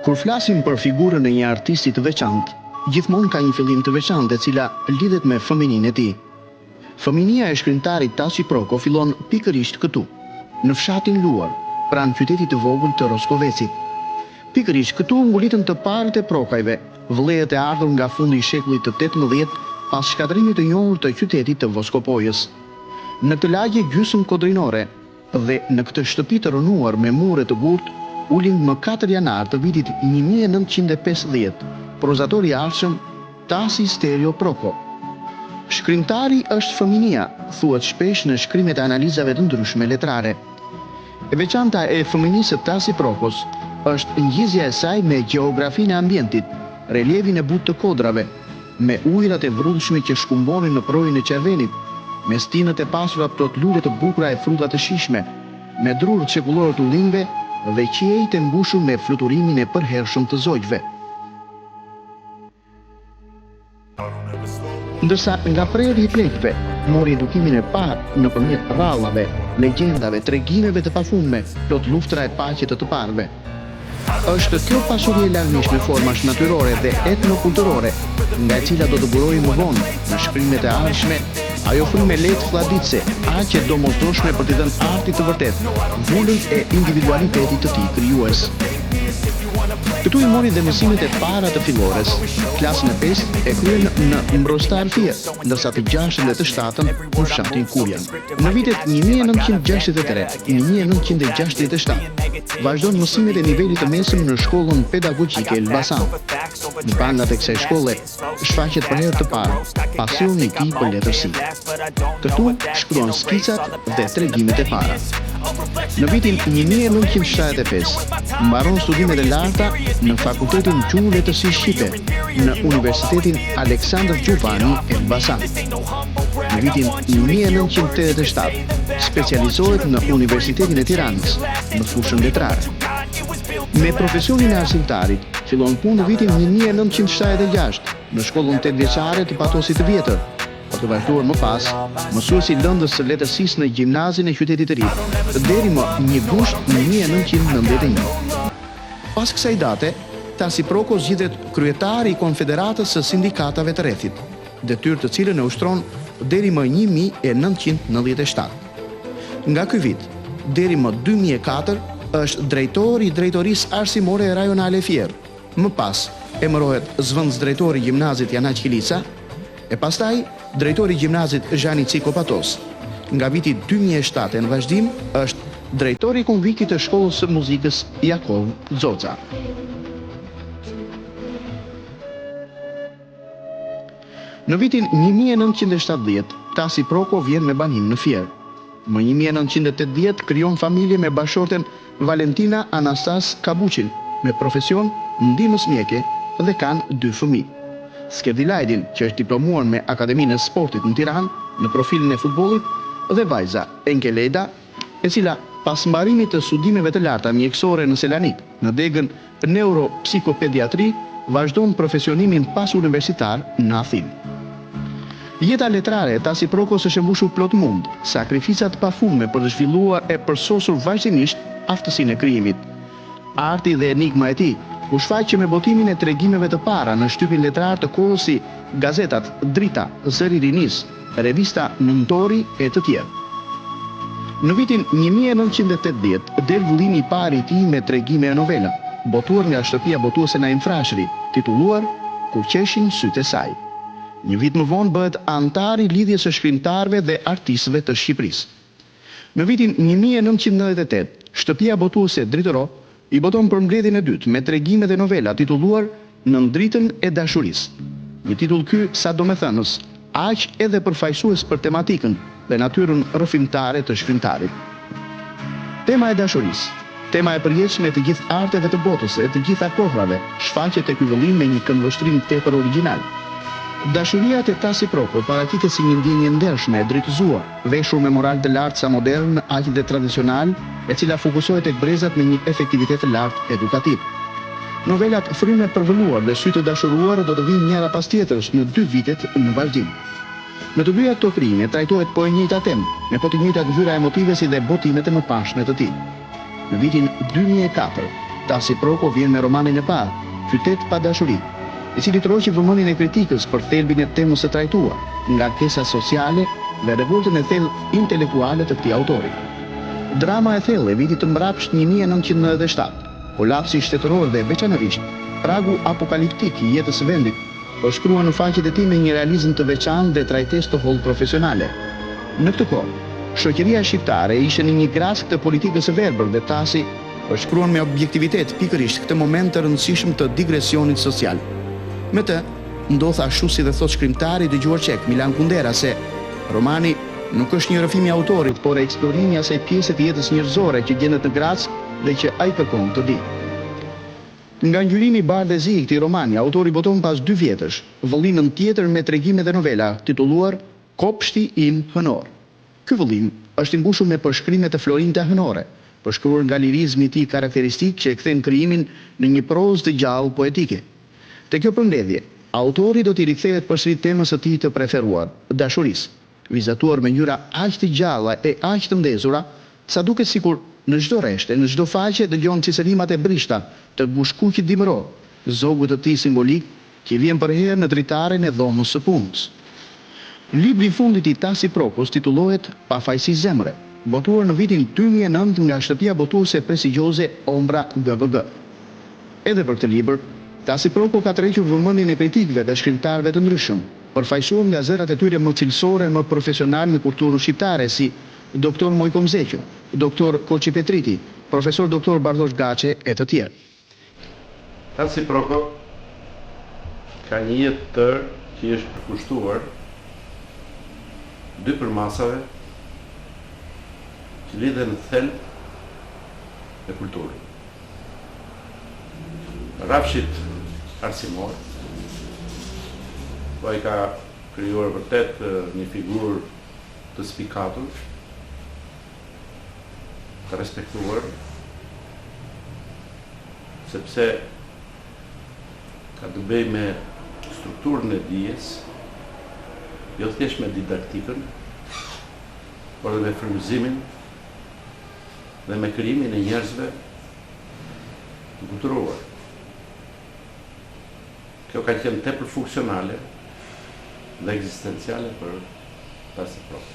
Kur flasim për figurën e një artisti të veçantë, gjithmonë ka një fillim të veçantë e cila lidhet me fëmininë e tij. Fëminia e shkrimtarit Tasi Proko fillon pikërisht këtu, në fshatin Luar, pranë qytetit të vogël të Roskovecit. Pikërisht këtu ngulitën të parët e Prokajve, vëllehët e ardhur nga fundi i shekullit të 18 pas shkatërrimit të njohur të qytetit të Voskopojës. Në këtë lagje gjysmë kodrinore, Dhe në këtë shtëpi të rrënuar me mure të gurtë u lind më katër janar të vitit 1950 prozatori i ardhshëm Tasi Sterjo Proko. Shkrimtari është fëminia, thuhet shpesh në shkrimet e analizave të ndryshme letrare. E veçanta e fëminisë së Tasi Prokos është ngjizja e saj me gjeografinë e ambientit, relievin e butë të kodrave, me ujërat e vrullshme që shkumbonin në përroin e Çervenit, me stinët e pasura plot lule të bukura e fruta të shijshme, me drurët shekullorë të ullinjve dhe qiejt e mbushur me fluturimin e përhershëm të zogjve. Ndërsa nga prehri i pleqve mori edukimin e parë nëpërmjet përrallave, legjendave, tregimeve të pafundme plot luftëra e paqe të të parëve. Është kjo pasuri e larmishme formash natyrore dhe etnokulturore, nga e cila do të burojë më vonë, në shkrimet e ardhshme, ajo frymë e lehtë flladitëse, aq e domosdoshme për t'i dhënë artit të vërtetë, vulën e individualitetit të tij krijues. Këtu i mori dhe mësimet e para të fillores. Klasën e pestë e kryen në Mbrostar Fier, ndërsa të gjashtën dhe të shtatën në fshatin Kurjan. Në vitet 1963, 1967, vazhdon mësimet e nivelit të mesëm në shkollën pedagogjike Elbasan. Në bangat e kësaj shkolle shfaqet për herë të parë pasioni i tij për letërsi. Këtu shkruan skicat dhe tregimet e para. Në vitin 1975 mbaron studimet e larta në Fakultetin Gjuhë Letërsi Shqipe në Universitetin Aleksandër Xhuvani Elbasan. Në vitin 1987 specializohet në Universitetin e Tiranës në fushën letrare. Me profesionin e arsimtarit fillon punë në vitin 1976 në shkollën tetëvjeçare të Patosit të Vjetër, për të vazhduar më pas mësues i lëndës së letërsisë në gjimnazin e qytetit të ri, deri më 1 gusht 1991. Pas kësaj date, Tasi Proko zgjidhet kryetar i Konfederatës së Sindikatave të Rrethit, detyrë të cilën e ushtron deri më 1997. Nga ky vit, deri më 2004, është drejtor i Drejtorisë Arsimore Rajonale Fier. Më pas, emërohet zëvendësdrejtor i gjimnazit Janaq Kilica, e pastaj drejtor i gjimnazit Zhani Ciko Patos. Nga viti 2007 e në vazhdim është drejtor i konviktit të shkollës së muzikës Jakov Xoxa. Në vitin 1970, Tasi Proko vjen me banim në Fier. Më 1980 krijon familje me bashkëshorten Valentina Anastas Kabuqin, me profesion ndihmës mjeke dhe kanë dy fëmijë. Skerdilajdin, që është diplomuar me Akademinë e Sportit në Tiranë, në profilin e futbollit, dhe vajza Enkeleda, e cila pas mbarimit të studimeve të larta mjekësore në Selanik, në degën Neuropsikopediatri, vazhdon profesionimin pasuniversitar në Athinë. Jeta letrare e Tasi Prokos është e mbushur plot mund, sakrifica të pafundme për të zhvilluar e përsosur vazhdimisht aftësinë e krijimit. Arti dhe enigma e tij u shfaq që me botimin e tregimeve të para në shtypin letrar të kohës si gazetat Drita, Zëri i Rinisë, revista Nëntori e të tjerë. Në vitin 1980 del vëllimi i parë i tij me tregime e novela, botuar nga shtëpia botuese Naim Frashëri, titulluar Kur qeshin sytë e saj. Një vit më vonë bëhet anëtar i Lidhjes së Shkrimtarëve dhe Artistëve të Shqipërisë. Në vitin 1998, shtëpia botuese Dritëro i boton përmbledhjen e dytë me tregime dhe novela titulluar Nën dritën e dashurisë. Një titull ky sa domethënës, aq edhe përfaqësues për tematikën dhe natyrën rrëfimtare të shkrimtarit. Tema e dashurisë, tema e përjetshme e të gjithë arteve të botës e të gjitha kohrave, shfaqet te ky vëllim me një këndvështrim tepër origjinal. Dashuria te Tasi Proko paraqitet si një ndjenjë e ndershme, e dritëzuar, veshur me moral të lartë sa modern aq dhe tradicional, e cila fokusohet tek brezat me një efektivitet të lartë edukativ. Novelat Frymë e përvëluar dhe Sy të dashuruar do të vijnë njëra pas tjetrës në dy vitet në vazhdim. Në të dyja këto krijime trajtohet po e njëjta temë, me po të njëjtat ngjyra emotive si dhe botimet e mëparshme të tij. Në vitin 2004, Tasi Proko vjen me romanin e parë, Qytet pa dashuri, i cili tërhoqi vëmendjen e kritikës për thelbin e temës së trajtuar, ngarkesa sociale dhe revoltën e thellë intelektuale të këtij autori. Drama e thellë e vitit të mbrapshtë 1997, kolapsi shtetëror dhe veçanërisht pragu apokaliptik i jetës së vendit, përshkruan në faqet e tij me një realizëm të veçantë dhe trajtesë të hollë profesionale. Në këtë kohë, shoqëria shqiptare ishte në një grackë të politikës së verbër dhe Tasi përshkruan me objektivitet pikërisht këtë moment të rëndësishëm të digresionit social. Me të, ndodh ashtu si dhe thotë shkrimtari i dëgjuar çek, Milan Kundera se romani nuk është një rrëfim i autorit, por eksplorimi i asaj pjese të jetës njerëzore që gjendet në grackë dhe që ai kërkon të dijë. Nga ngjyrimi bardhë e zi i këtij romani, autori boton pas dy vjetësh, vëllimën tjetër me tregime dhe novela, titulluar Kopshti im hënor. Ky vëllim është i mbushur me përshkrime të florinjta hënore, përshkruar nga lirizmi i tij karakteristik që e kthen krijimin në një prozë të gjallë poetike. Te kjo përmbledhje, autori do t'i rikthehet përsëri temës së tij të preferuar, dashurisë, vizatuar me ngjyra aq të gjalla e aq të ndezura, sa duket sikur në çdo rresht e në çdo faqe dëgjon cicërimat e brishta të gushkuqit dimëror, zogut të tij simbolik që i vjen përherë në dritaren e dhomës së punës. Libri i fundit i Tasi Prokos titullohet Pafajësi zemre, botuar në vitin 2009 nga shtëpia botuese prestigjioze Ombra GVG. Edhe për këtë libër, Tasi Proko ka tërhequr vëmendjen e kritikëve dhe shkrimtarëve të ndryshëm, përfaqësuar nga zërat e tyre më cilësorë e më profesionalë në kulturën shqiptare si Doktor Moikom Zeqo, Doktor Koçi Petriti, Profesor Doktor Bardhosh Gaçe e të tjerë. Tasi Proko ka një jetë të tërë që i është përkushtuar dy përmasave që lidhen në thelb me kulturën. Rrafshit arsimor, ku ai ka krijuar vërtet një figurë të spikatur, të respektuar, sepse ka të bëjë me strukturën e dijes, jo thjesht me didaktikën, por edhe me frymëzimin dhe me krijimin e njerëzve të kulturuar. Kjo ka qenë tepër funksionale dhe ekzistenciale për Tasi Prokon.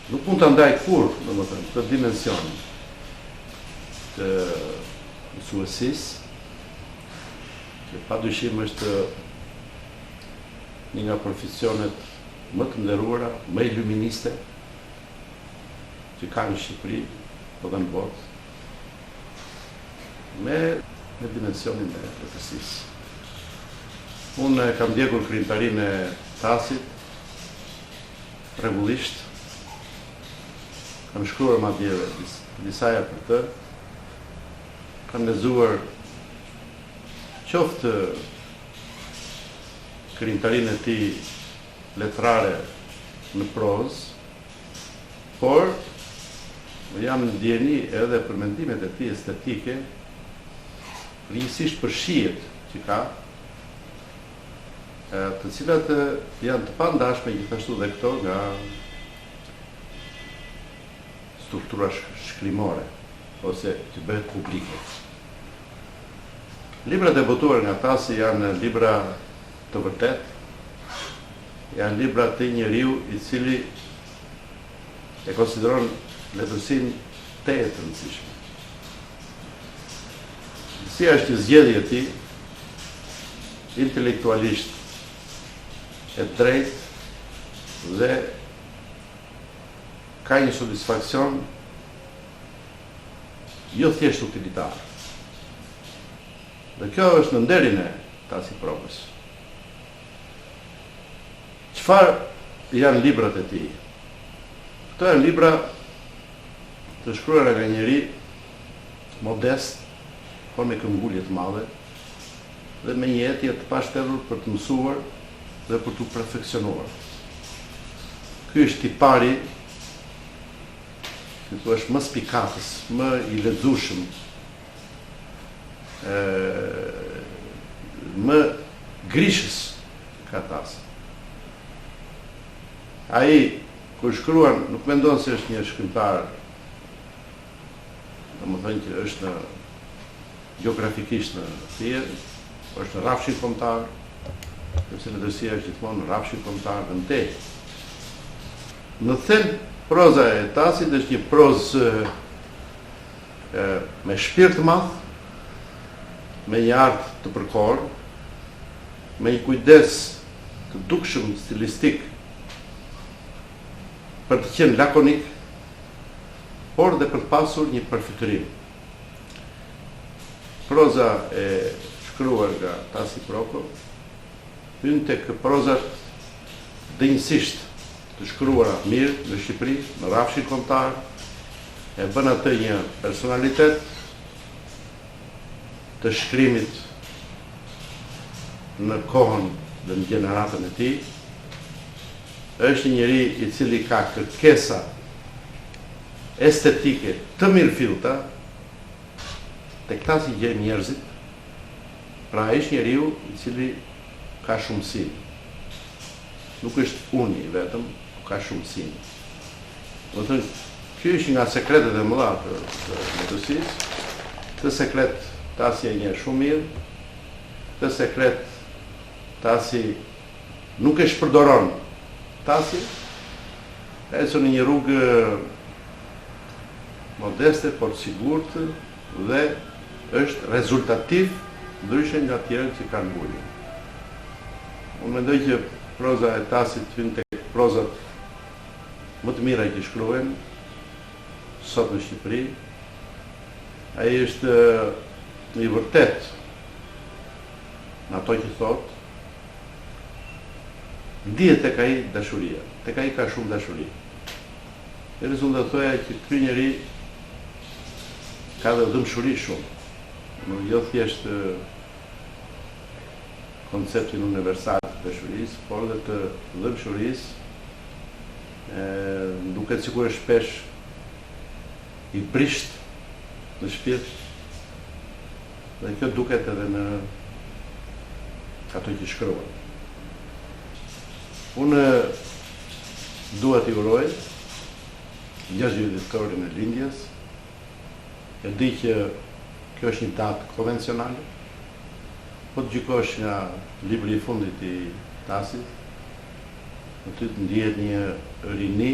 Nuk mund ta ndaj kurrë, domethënë, këtë dimension të mësuesisë, që pa dyshim është një nga profesionet më të nderuara, më iluministe, që ka në Shqipëri, po dhe në botë, me me dimensionin e letërsisë. Unë kam ndjekur krijimtarinë e Tasit rregullisht. Kam shkruar madje edhe disa herë për të. Kam lexuar qoftë krijimtarinë e tij letrare në prozë, Por, jam në dijeni edhe për mendimet e tij estetike, përgjithësisht për shijet që ka, të cilat janë të pandashme gjithashtu dhe këto nga struktura shkrimore ose që bëhet publike. Librat e botuar nga Tasi janë libra të vërtetë, Janë libra të një njeriu i cili e konsideron letërsinë tejet të rëndësishme. Letërsia është një zgjedhje e tij intelektualisht e drejtë dhe ka një satisfaksion jo thjesht utilitar. Dhe kjo është në nderin e Tasi Prokës. Çfarë janë librat e tij? Këto janë libra të shkruara nga njeri modest, por me këmbgulje të madhe dhe me një etje të pashterrur për të mësuar dhe për t'u perfeksionuar. Ky është tipari, si të thuash, më spikatës, më i lexueshëm më grishës ka Tasi. Ai, kur shkruan, nuk mendon se është një shkrimtar. Domethënë që është në gjeografikisht në Fier, është në rrafshin kombëtar, sepse letërsia është gjithmonë në rrafshin kombëtar dhe më tej. Në thelb, proza e Tasit është një prozë me shpirt të madh, me një art të përkorë, me një kujdes të dukshëm stilistik për të qenë lakonik, por dhe për të pasur një përfytyrim. Proza e shkruar nga Tasi Proko hyn tek prozat denjësisht të shkruara mirë në Shqipëri, në rrafshin kombëtar, e bën atë një personalitet të shkrimit në kohën dhe në gjeneratën e tij. Është një njeri i cili ka kërkesa estetike të mirëfillta, tek Tasi gjejmë njerëzit, pra ai është njeriu i cili ka shumësinë. Nuk është unë i vetëm, por ka shumësinë. Domethënë, ky është një nga sekretet e mëdha të, të letërsisë. Këtë sekret Tasi e njeh shumë mirë. Këtë sekret Tasi nuk e shpërdoron. Tasi ka ecur në një rrugë modeste, por të sigurt dhe është rezultativ ndryshe nga të tjerët që kanë nguljen. Unë mendoj që proza e Tasit hyn tek prozat më të mira që shkruhen sot në Shqipëri. Ai është i vërtetë në ato që thotë. Ndihet tek ai dashuria. Tek ai ka shumë dashuri. Derisa unë do thoja që ky njeri ka dhe dhembshuri shumë. Në jo thjesht konceptin universal të dashurisë, por dhe të dhembshurisë, më duket sikur është shpesh i brishtë në shpirt dhe kjo duket edhe në ato që shkruan. Unë dua t'i uroj 60 vjetorin e lindjes. E di që kjo është një datë konvencionale. Po të gjykosh nga libri i fundit i Tasit, aty të ndihet një rini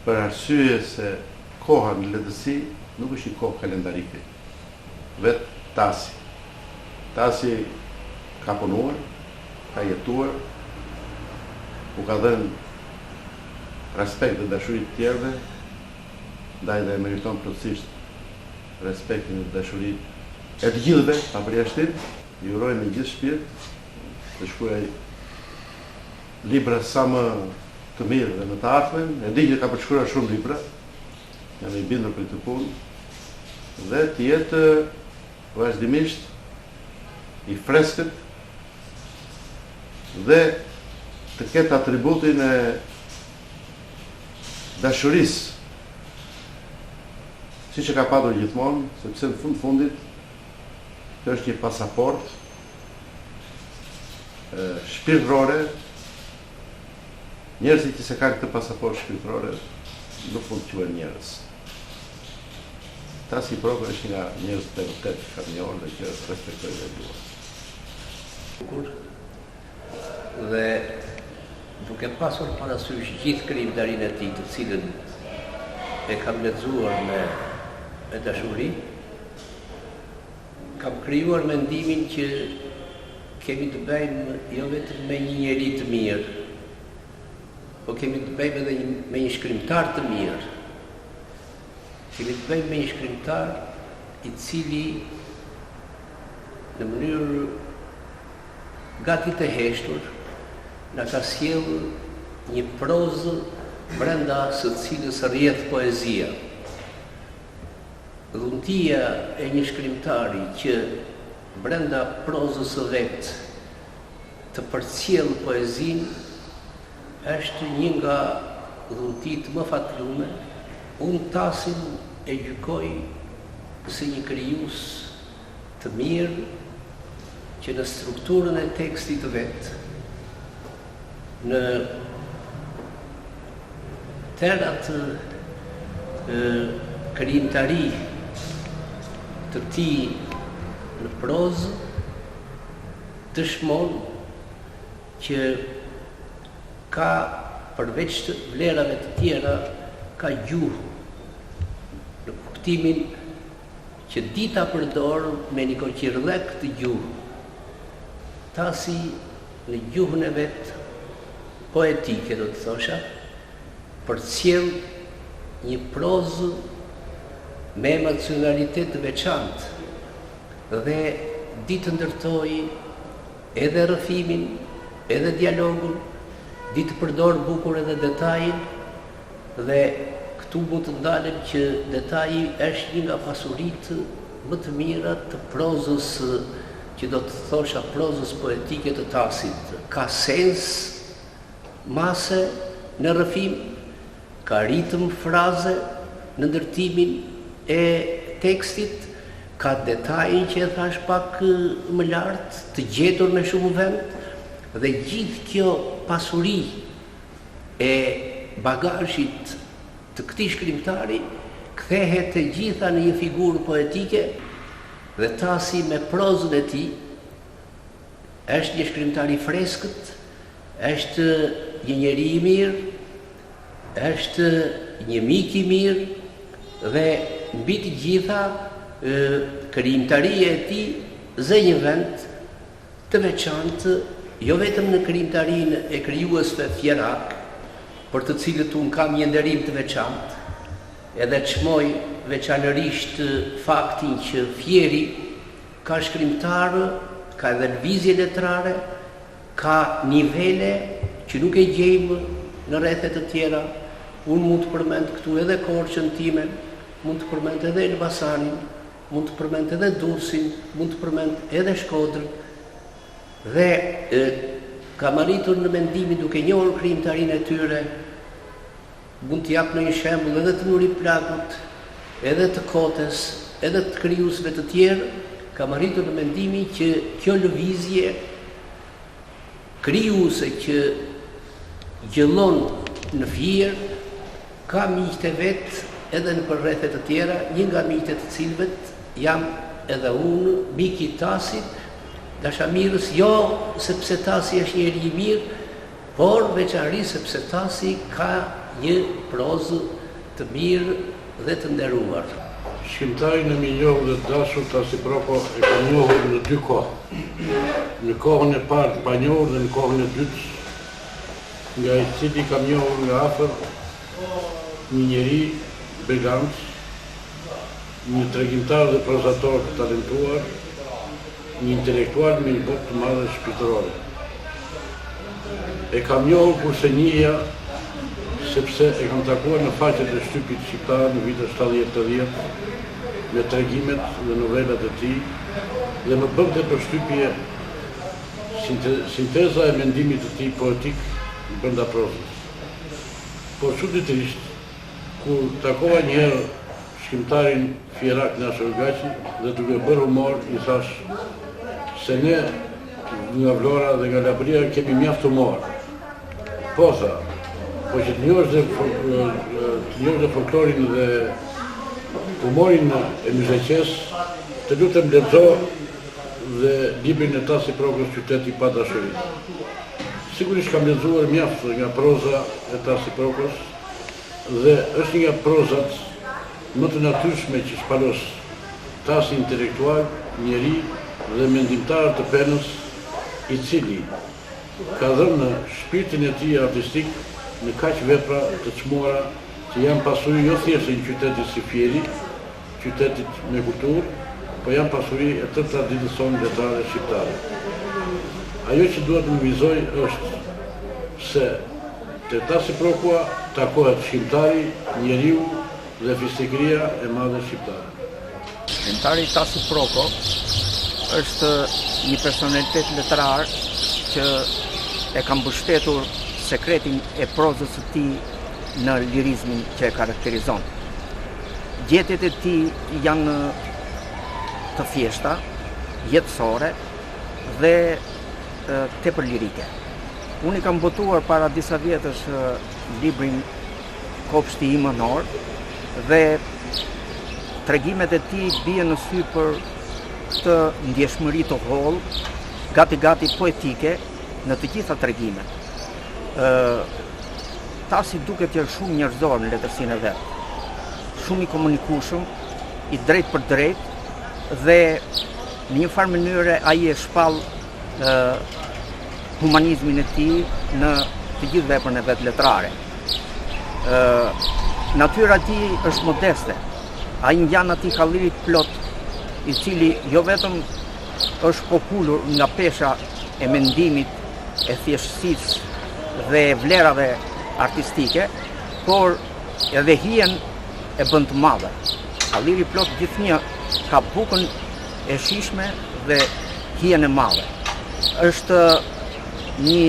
për arsye se koha në letërsi nuk është një kohë kalendarike. Vetë Tasi. Tasi ka punuar, ka jetuar, u ka dhënë respekt dhe dashuri të tjerëve, ndaj dhe e meriton plotësisht respektin dhe dashurinë e të gjithëve, pa përjashtim. I uroj me gjithë shpirt të shkruajë libra sa më të mirë dhe në të ardhmen. E di që ka për të shkruar shumë libra, jam i bindur për këtë punë, dhe të jetë vazhdimisht i freskët dhe të ketë atributin e dashurisë, siç e ka patur gjithmonë, sepse në fund fundit kjo është një pasaportë shpirtërore. Njerëzit që s'e kanë këtë pasaportë shpirtërore nuk mund të quhen njerëz. Tasi Proko është një nga njerëzit e vërtetë që kam njohur dhe që respektoj dhe dua. Bukur dhe duke pasur parasysh gjithë krijimtarinë e tij, të cilën e kam lexuar me me dashuri, kam krijuar mendimin që kemi të bëjmë jo vetëm me një njeri të mirë, po kemi të bëjmë edhe me një shkrimtar të mirë. Kemi të bëjmë me një shkrimtar i cili në mënyrë gati të heshtur na ka sjellë një prozë brenda së cilës rrjedh poezia. Dhuntia e një shkrimtari që brenda prozës së vet të përcjellë poezinë është një nga dhuntitë më fatlume, unë Tasin e gjykoj si një krijues të mirë që në strukturën e tekstit të vet, në tërë atë. krijimtari të tij në prozë dëshmon që ka përveç vlerave të tjera ka gjuhë në kuptimin që di ta përdorë me nikoqirllëk këtë gjuhë. Tasi në gjuhën e vet poetike do të thosha, përcjell një prozë me emocionalitet të veçantë dhe di të ndërtojë edhe rrëfimin, edhe dialogun, di të përdorë bukur edhe detajin dhe këtu mund të ndalem që detaji është një nga pasuritë më të mira të prozës që do të thosha prozës poetike të Tasit. Ka sens mase në rrëfim, ka ritëm fraze në ndërtimin e tekstit, ka detajin që e thashë pak më lart, të gjetur me shumë vend dhe gjithë kjo pasuri e bagazhit të këtij shkrimtari kthehet e gjitha në një figurë poetike dhe Tasi me prozën e tij është një shkrimtar i freskët, është një njeri i mirë, është një mik i mirë dhe mbi të gjitha krijimtaria e tij zë një vend të veçantë jo vetëm në krijimtarinë e krijuesve fierakë, për të cilët unë kam një nderim të veçantë, edhe çmoj veçanërisht faktin që Fieri ka shkrimtarë, ka edhe lëvizje letrare, ka nivele që nuk e gjejmë në rrethe të tjera. Unë mund të përmend këtu edhe Korçën time, mund të përmend edhe Elbasanin, mund të përmend edhe Durrësin, mund të përmend edhe Shkodrën dhe kam arritur në mendimin duke njohur krijimtarinë e tyre, mund të jap ndonjë shembull edhe të Nuri Plakut, edhe të Kotes, edhe të krijuesve të tjerë, kam arritur në mendimin që kjo lëvizje krijuese që gjëllon në Fier, ka miqtë e vet edhe nëpër rrethe të tjera, një nga miqtë e të cilëve jam edhe unë, mik i Tasit, dashamirës, jo sepse Tasi është njeri i mirë, por veçanërisht sepse Tasi ka një prozë të mirë dhe të nderuar. Shkrimtarin e mirënjohur dhe të dashur Tasi Proko e kam njohur në dy kohë. Në kohën e parë të panjohur dhe në kohën e dytë nga i cili kam njohur nga afër një njeri brilant, një tregimtar dhe prozator të talentuar, një intelektual me një botë të madhe shpirtërore. E kam njohur kur s'e njihja, sepse e kam takuar në faqet e shtypit shqiptar në vitet 70-80, me tregimet dhe novelat e tij dhe më bënte përshtypje sinteza e mendimit të tij poetik brenda prozës. Por çuditërisht, kur takova një herë shkrimtarin fierak Naser Gaqi dhe duke bërë humor i thashë se ne nga Vlora dhe nga Labëria kemi mjaft humor. Po tha, po që të njohësh dhe të njohësh dhe folklorin dhe humorin e Myzeqesë, të lutem lexo dhe librin e Tasi Prokës Qyteti pa dashuri. Sigurisht kam lexuar mjaft nga proza e Tasi Prokës dhe është një nga prozat më të natyrshme që shpalos Tasi intelektual, njeri dhe mendimtar të penës, i cili ka dhënë shpirtin e tij artistik në kaq vepra të çmuara që janë pasuri jo thjesht e një qyteti si Fieri, qytetit me kulturë, po janë pasuri e tërë traditës sonë letrare shqiptare. Ajo që dua të nënvizoj është se te Tasi Prokua takohet shkrimtari, njeriu dhe fisnikëria e madhe shqiptare. Shkrimtari Tasi Proko është një personalitet letrar që e ka mbështetur sekretin e prozës së tij në lirizmin që e karakterizon. Gjetjet e tij janë të thjeshta, jetësore dhe tepër lirike. Unë i kam botuar para disa vjetësh librin Kopshti im hënor. Dhe tregimet e tij bien në sy për këtë ndjeshmëri të hollë, gati gati poetike në të gjitha tregimet. Ë Tasi duket që është shumë njerëzor në letërsinë e vet. Shumë i komunikueshëm, i drejtpërdrejtë dhe në një farë mënyre ai e shpall ë humanizmin e tij në të gjithë veprën e vet letrare. Ë natyra e tij është modeste. Ai ngjan atij kallirit plot, i cili jo vetëm është kokulur nga pesha e mendimit, e thjeshtësisë dhe e vlerave artistike, por edhe hijen e bën të madhe. Kalliri plot gjithnjë ka bukën e shijshme dhe hijen e madhe. Është një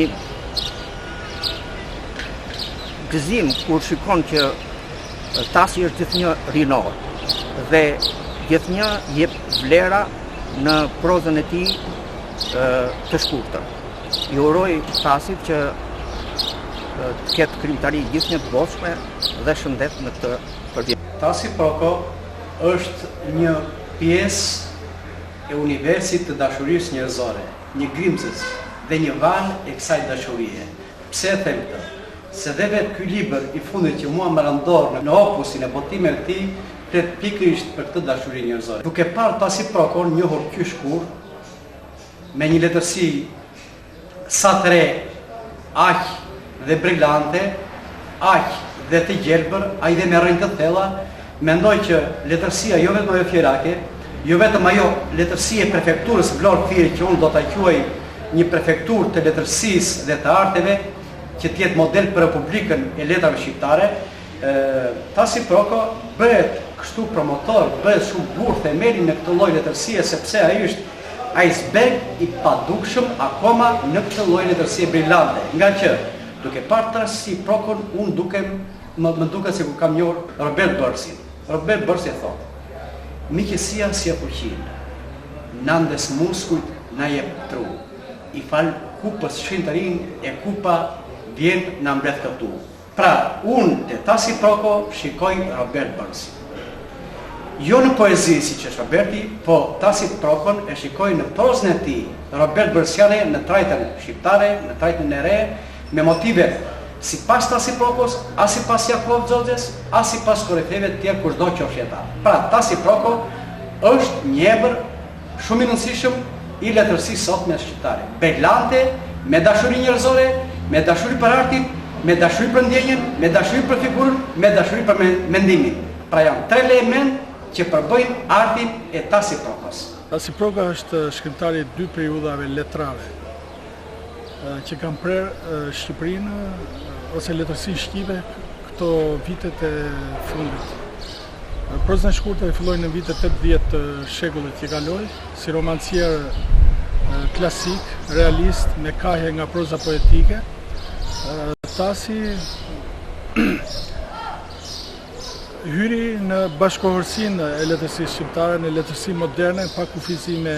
gëzim kur shikon që Tasi është gjithnjë rinor dhe gjithnjë jep vlera në prozën e tij të shkurtër. I uroj Tasit që të ketë krijimtari gjithnjë të bollshme dhe shëndet në këtë përvjetor. Tasi Proko është një pjesë e universit të dashurisë njerëzore, një grimcës dhe një valë e kësaj dashurie. Pse e them këtë? Se dhe vetë ky libër i fundit që mua më ra në dorë në opusin e botimeve të tij, flet pikërisht për këtë dashuri njerëzore. Duke parë Tasi Prokon njohur qysh kur, me një letërsi sa të re, aq dhe brilante, aq dhe të gjelbër, aq dhe me rrënjë të thella, mendoj që letërsia jo vetëm ajo fierake, jo vetëm ajo letërsi e prefekturës Vlorë Fier që unë do ta quaj një prefekturë të letërsisë dhe të arteve, që të jetë model për Republikën e Letrave Shqiptare, Tasi Proko bëhet kështu promotor, bëhet shumë gur themeli në këtë lloj letërsie sepse ai është iceberg i padukshëm akoma në këtë lloj letërsie brilante, ngaqë duke parë Tasi Prokon unë dukem më, më duket sikur kam njohur Robert Bërnsin. Robert Bërnsi e thotë, Miqësia sjell fuqinë, na ndez muskujt, na jep tru, i fal kupës shenjtërinë e kupa vjen na mbledh këtu. Pra, unë te Tasi Proko shikoj Robert Bërnsin. Jo në poezi siç është Roberti, po Tasi Prokon e shikoj në prozën e tij Robert Bërnsiane në trajtën shqiptare, në trajtën e re, me motive sipas Tasi Prokos, a sipas Jakov Xoxes, a sipas korifejve të tjerë kushdo qofshin ata. Pra, Tasi Proko është një emër Shumë i rëndësishëm i letërsisë sotme shqiptare. Brilante, me dashuri njerëzore, me dashuri për artin, me dashuri për ndjenjën, me dashuri për figurën, me dashuri për mendimin. Pra janë tre elementë që përbëjnë artin e Tasi Prokos. Tasi Proka është shkrimtari i dy periudhave letrare që kanë prerë Shqipërinë ose letërsinë shqipe këto vitet e fundit. Prozën e shkurtër e filloi në vitet 80 të shekullit që kaloi, si romancier klasik, realist, me kahje nga proza poetike. Tasi hyri në bashkëkohërsinë e letërsisë shqiptare, në letërsi moderne, pa kufizime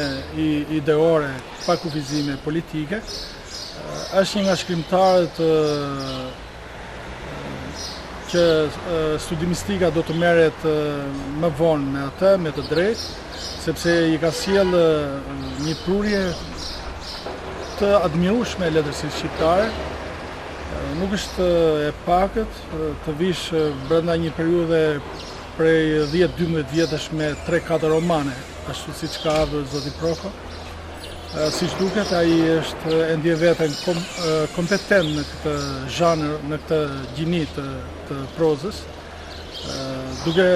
ideore, pa kufizime politike. Është një nga shkrimtarët që studimistika do të merret më vonë me atë, me të drejtë, sepse i ka sjellë një prurje të admirueshme letërsisë shqiptare. Nuk është e pakët të vish brenda një periudhe prej 10-12 vjetësh me 3-4 romane, ashtu siç ka ardhur zoti Proko. Siç duket, ai është e ndjen veten kompetent në këtë zhanër, në këtë gjini të, të prozës, duke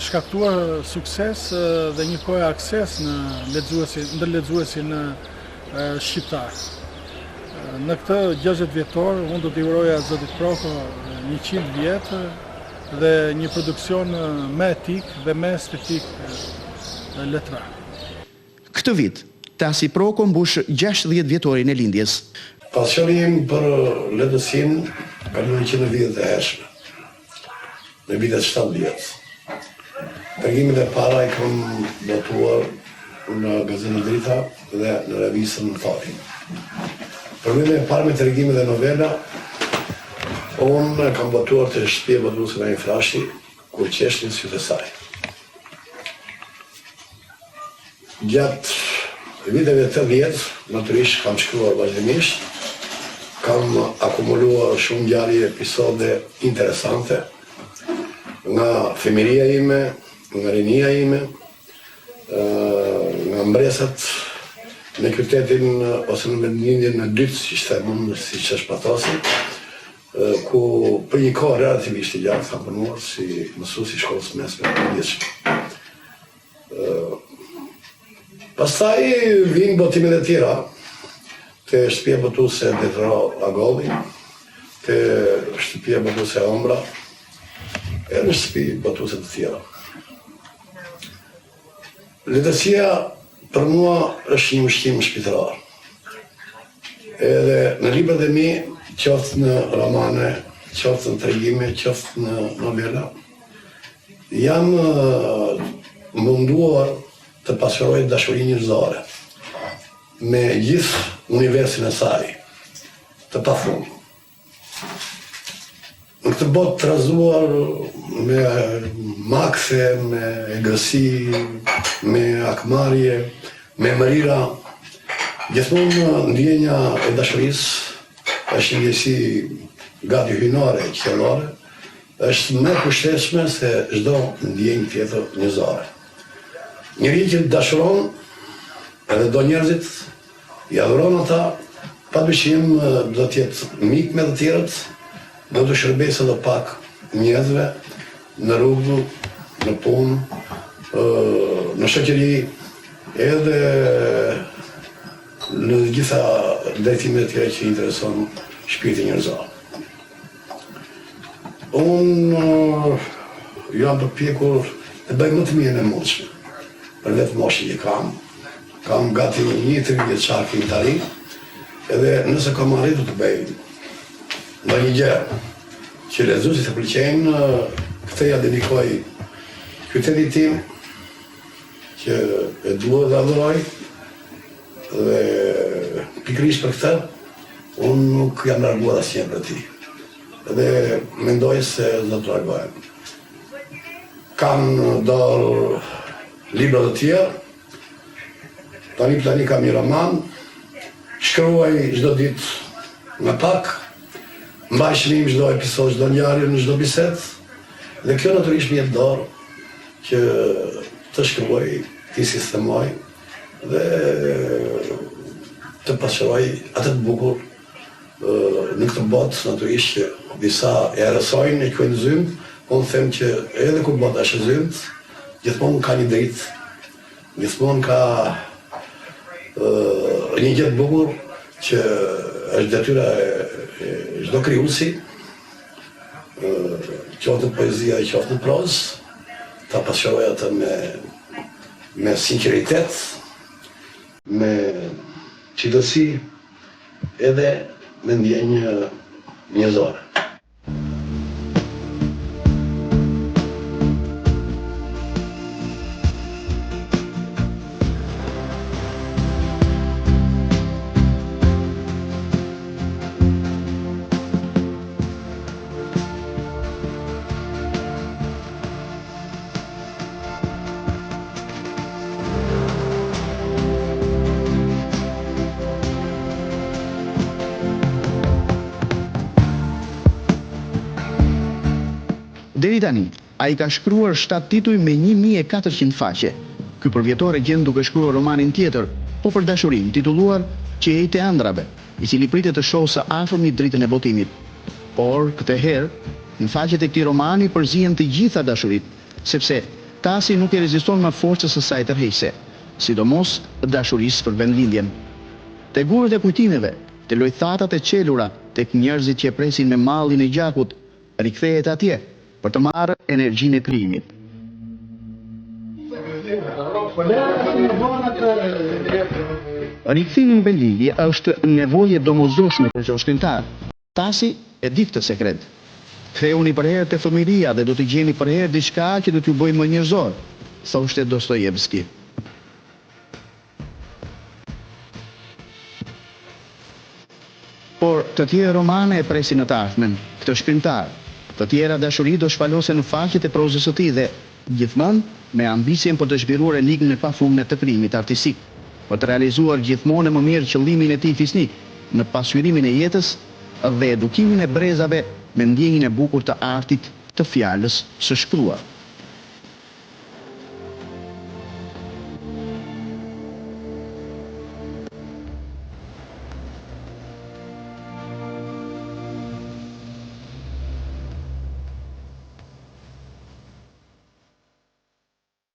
shkaktuar sukses dhe një kohë akses në lexuesin, ndër lexuesin shqiptar. Në këtë 60 vjetor, unë do t'i uroja zotit Proko 100 vjet dhe një produksion më etik dhe më estetik letrar. Këtë vit, Tasi Proko mbush 60 vjetorin e lindjes. Pasioni im për letërsinë ka lindur që në vitet e hershme, në vitet 70. Tregimet e para i kam botuar në gazetën Drita dhe në revistën Fati. Përmbledhjen e parë me tregime dhe novela, unë kam botuar te shtëpia botuese Naim Frashëri. Kur qeshnin sytë e saj. Gjatë viteve 80, natyrisht kam shkruar vazhdimisht, kam akumuluar shumë ngjarje, episode interesante nga fëmijëria ime, nga rinia ime, nga mbresat në qytetin ose në vendlindjen e dytë, siç them unë, siç është Patosi, ku për një kohë relativisht të gjatë kam punuar si mësues i shkollës së mesme të përgjithshme. Pastaj vijnë botimet e tjera, te shtëpia botuese Detro Agolli, te shtëpia botuese Ombra, e në shtëpi botuese të tjera. Letërsia për mua është një ushqim shpirtëror. Edhe në librat e mi, qoftë në romane, qoftë në tregime, qoftë në novela, jam munduar të pasqyroj dashurinë njerëzore me gjithë universin e saj të pafund. Në këtë botë të trazuar me makthe, me egërsi, me hakmarrje, me mërira, gjithmonë ndjenja e dashurisë është një ndjesi gati hyjnore, qiellore, është më e pushtetshme se çdo ndjenjë tjetër njerëzore. Njeriu që dashuron edhe do njerëzit, I adhuron ata, padyshim do të jetë mik me të tjerët, do t'u shërbejë sado pak njerëzve në rrugë, në punë, në shoqëri, edhe në të gjitha drejtimet e tjera që i intereson shpirti njerëzor. Unë jam përpjekur të bëj më të mirën e mundshme për vetë moshën që kam. Kam gati një tridhjetëvjeçar krijimtari, edhe nëse kam arritur të bëj ndonjë gjë që lexuesit e pëlqejnë, këtë ia dedikoj qytetit tim që e dua dhe adhuroj dhe pikërisht për këtë unë nuk jam larguar asnjëherë prej tij dhe mendoj se s'do të largohem. Kam në dorë libra të tjerë Tani tani kam një roman, shkruaj çdo ditë nga pak, mbaj shënim çdo episod, çdo ngjarje në çdo bisedë dhe kjo natyrisht më jep dorë që të shkruaj, t'i sistemoj dhe të pasqyroj atë të bukur në këtë botë natyrisht që disa e errësojnë e quajnë zymtë, unë them që edhe kur bota është e zymtë, gjithmonë ka një dritë, gjithmonë ka një gjë të bukur që është detyra e çdo krijuesi, qoftë në poezi e qoftë në prozë, ta pasqyrojë atë me me sinqeritet, me cilësi edhe me ndjenjë njerëzore. Deri tani, ai ka shkruar shtatë tituj me 1400 faqe. Ky përvjetor e gjen duke shkruar romanin tjetër, po për dashurinë, titulluar Qiejt e ëndrrave, i cili pritet të shohë së afërmi dritën e botimit. Por, këtë herë, në faqet e këtij romani përzihen të gjitha dashuritë, Sepse, Tasi nuk i reziston më forcës së saj tërheqëse, sidomos dashurisë për vendlindjen. Te gurët e kujtimeve, te lojthatat e çelura, tek njerëzit që e presin me mallin e gjakut, rikthehet atje, për të marrë energjinë e krijimit. Rikthimi në vendlindje është nevojë e domosdoshme për çdo shkrimtar. Tasi e di këtë sekret. Kthehuni përherë te fëmijëria dhe do të gjeni përherë diçka që do t'ju bëjë më njerëzor, thoshte Dostojevski. Por, të tjerë romane e presin në të ardhmen, këtë shkrimtar. Të tjera dashuri do shpalosen në faqet e prozës së tij dhe, gjithmonë, me ambicien për të zhbiruar enigmën e pafundme të krijimit artistik, për të realizuar gjithmonë e më mirë qëllimin e tij fisnik në pasqyrimin e jetës dhe edukimin e brezave me ndjenjën e bukur të artit të fjalës së shkruar.